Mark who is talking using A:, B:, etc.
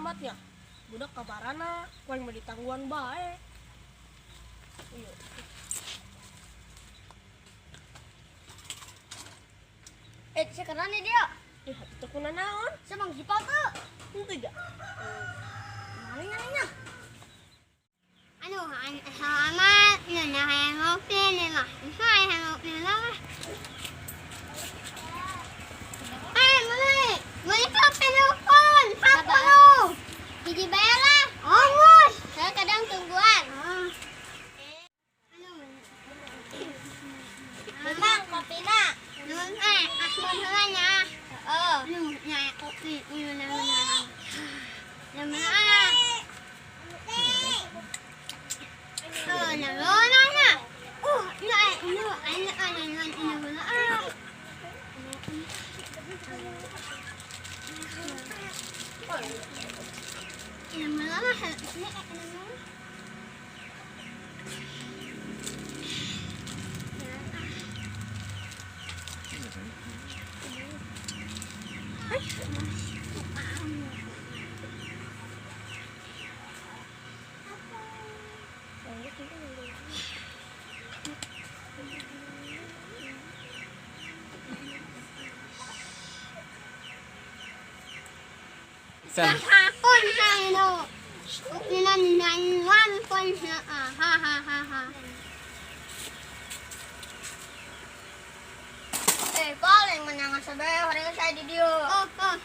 A: Amatnya. Budak kabarana, ku aing mah ditangguan bae. Iya.
B: Eh, sekarang nih dia.
A: Ih, atuh kuna naon?
B: Saya Bang Jipal tuh.
A: Henteu ja.
B: Mana nyarinya? Aduh, selamat. Nuna hayang ngopi nih mah. Saya ngopi lah. Eh, mulai. Mulai kopi telepon. 10. Hiji bayar lah. Oh, ngus. Saya kadang tungguan. Memang kopi nak. Nun, eh, aku nya. Oh. Nu, nya kopi. Nu, nu, nu. Nu, nu, ah. Oh, no, no, no, no. Oh, no, no, no, no, no, no, no, no.
C: Sen.
B: Eh, paling menyangan sebelah hari saya di dia. Oh, oh,